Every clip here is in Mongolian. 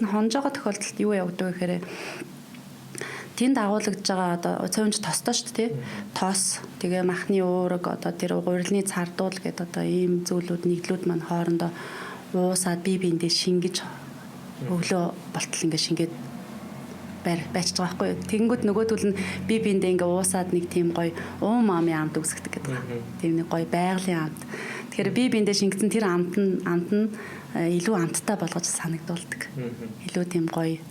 дээрэс нь хонж байгаа тохиолдолд юу явагдав гэхээр тэнд агуулгадж байгаа одоо цовинж тостой шүү дээ, тий. Тос, тэгээ махны уураг, одоо тэр гурилны цардуул гэдэг одоо ийм зүйлүүд нэгдлүүд маань хоорондоо уусаад бие биендээ шингэж өглөө болтол ингээ шингээд байчж байгаа байхгүй юу. Тэгэнгүүт нөгөөдөл нь бие биендээ ингээ уусаад нэг тийм гоё уум амын амт үүсгдэг гэдэг байна. Тийм нэг гоё байгалийн амт. Тэгэхээр бие биендээ шингэсэн тэр амт нь илүү амттай болгож санагдуулдаг. Илүү тийм гоё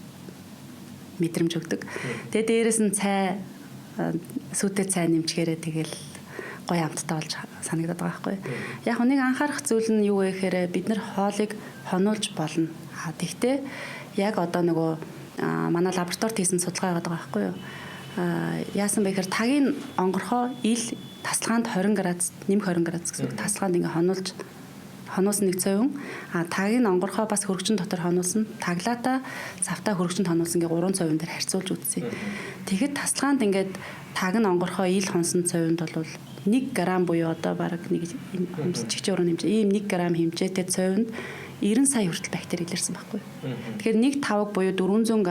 мэдрэмж өгдөг. Тэгээ дээрэс нь цай, сүйтэй цай нэмчгээрээ тэгэл гоё амттай болж санагдаад байгаа байхгүй. Яг нэг анхаарах зүйл нь юу вэ гэхээр бид нар хоолыг хонуулж болно. А тэгтээ яг одоо нөгөө манай лабораторид хийсэн судалгаа байгаа байхгүй юу? Яасан бэ гэхээр тагийн онгорхоо ил тасалгаанд 20 градус, нэмэх 20 градус гэсэн үг. Тасалгаанд ингээ хонуулж хонуусан нэг цовин, а тагийг онгорхоо бас хөргөчн дотор хонуулсан, таглаата савтаа хөргөчөнд хонуулсан гэ гурван цовин дээр харьцуулж үзсэн. Тэгэхэд тасалгаанд ингээд таг нь онгорхоо ил хонсон цовинд бол 1 г буюу одоо бараг нэг чигчийн уран хэмжээ ийм 1 г хэмжээтэй цовинд 90 сая хүртэл бактери илэрсэн байхгүй. Тэгэхээр нэг тавг буюу 400 г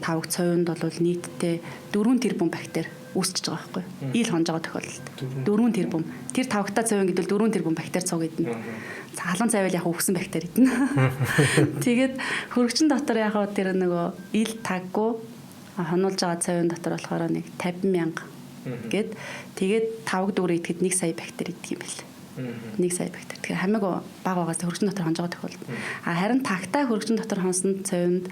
тавг цовинд бол нийтдээ 4 тэрбум бактери үүсчихэж байгаа байхгүй. Ил хонж байгаа тохиолдолд 4 тэрбум. Тэр тавгтаа цовин гэдэг бол 4 тэрбум бактери цуг идэнэ. Халуун цайвал яг үхсэн бактери идэнэ. Тэгээд хөргөчн дотор яг тэр нөгөө ил таггүй хонуулж байгаа цовин дотор болохоор нэг 50 мянга гэд тэгээд тавг дүүрээ идэхэд 1 сая бактери идэх юм байл. 1 сая бактери. Тэгэхээр хамаагүй бага байгаас хөргөчн дотор хонж байгаа тохиолдолд. А харин тагтаа хөргөчн дотор хонсон цовинд